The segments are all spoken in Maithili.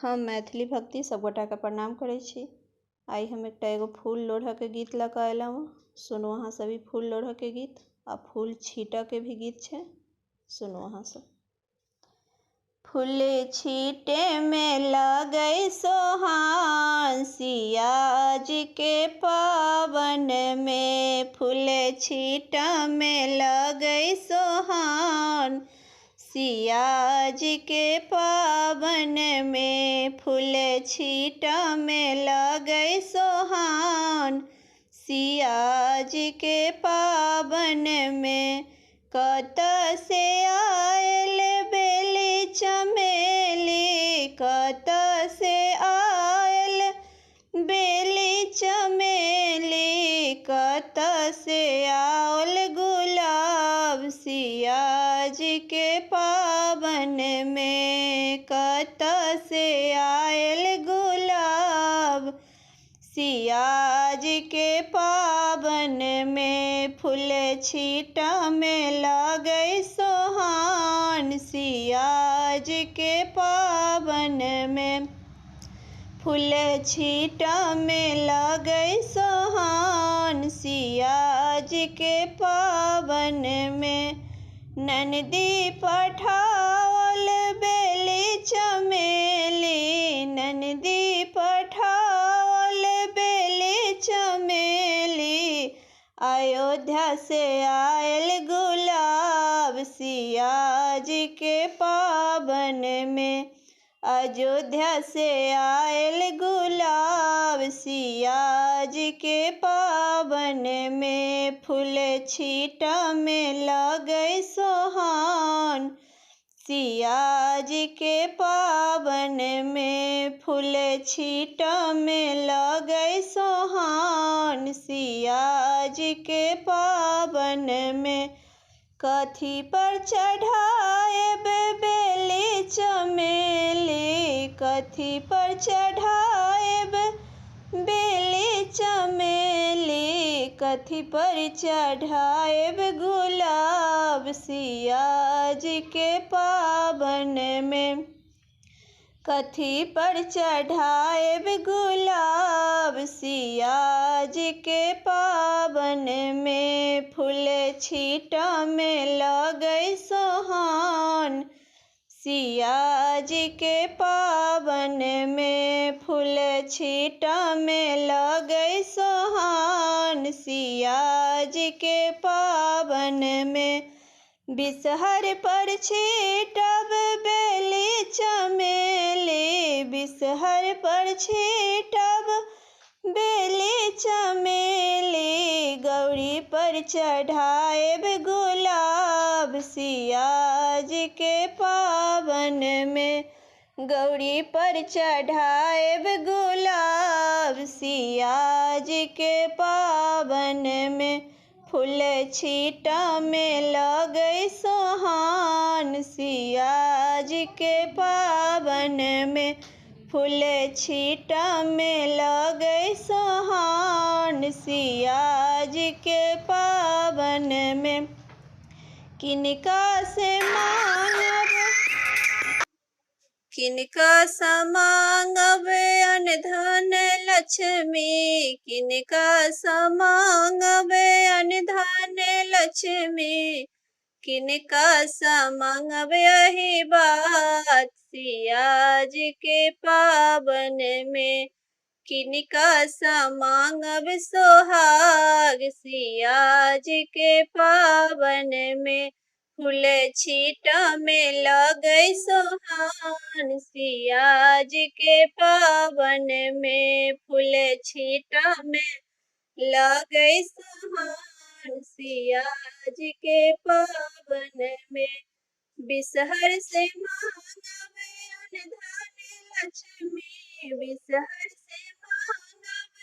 हम मैथिली भक्ति सभगोटाके प्रणाम करै छी। आइ हम एकटा एगो फूल लोढ़ऽके गीत लऽ कऽ अयलहुँ। सुनू अहाँ सब ई फूल लोढ़ऽके गीत आ फूल छीटऽके भी गीत छै। सुनू अहाँ सब। फूल छीटे में लगै सोहान सिया जी के पावन में, फूल छीट में लगै सोहान सिया जी के पावन में, फूल छीट में लगै सोहान सिया जी के पावन में। कतऽ से आयल बेली चमेली, कतऽ से आयल बेली चमेली, कतऽ से आओल गुलाब सिया जी के पावन में, कतऽ से आयल गुलाब सिया जी के पावन में, फूल छीट में लगै सोहान सिया जी के पावन में, फूल छीट में लगै सोहान सिया जी के पावन में। ननदी पठाओल बेली चमेली, ननदी पठाओल बेली चमेली, अयोध्या से आयल गुलाब सिया जी के पावन में, अयोध्या से आयल गुलाब सिया जी के पावन में, फूल छीट में लगै सोहान सिया जी के पावन में, फूल छीट में लगै सोहान सिया जी के पावन में। कथी पर चढ़ाएब बेली चमेली, कथी पर चढ़ाएब बेली चमेली, कथी पर चढ़ाएब गुलाब सिया जी के पावन में, कथी पर चढ़ाएब गुलाब सिया जी के पावन में, फूल छीट में लगै सोहान सिया जी के पावन में, फूल छीट में लगै सोहान सिया जी के पावन में। बिसहर पर छीटब बेली चमेली, बिसहर पर छीटब बेली चमेली, गौरी पर चढ़ाएब गुलाब सिया जी के पावन में, गौरी पर चढ़ाएब गुलाब सिया जी के पावन में, फूल छीट में लगै सोहान सिया जी के पावन में, फूल छीट में लगै सोहान सिया जी के पावन में। किनका से मांगब, किनका सँ मांगब अनधन लक्ष्मी, किनका सँ मांगब अनधन लक्ष्मी, किनका सँ मांगब यही बात सिया जी के पावन में, किनका सँ मांगब सोहाग सिया जी के पावन में, फूल छीट में लगै सोहान सिया जी के पावन में, फूल छीट में लगै सोहान सिया जी के पावन में। बिसहर से मांगब अनधन लक्ष्मी, बिसहर से मांगब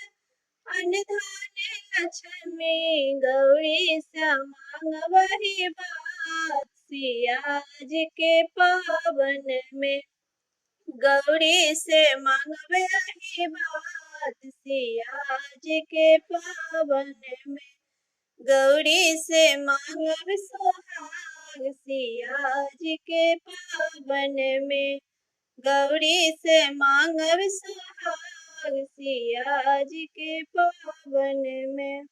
अनधन लक्ष्मी, गौरी से मांगब ही बात सिया जी के पावन में, गौरी से मांगब यही बात सिया जी के पावन में, गौरी से मांगब सोहाग सिया जी के पावन में। गौरी से मांगब सोहाग सिया जी के पावन में।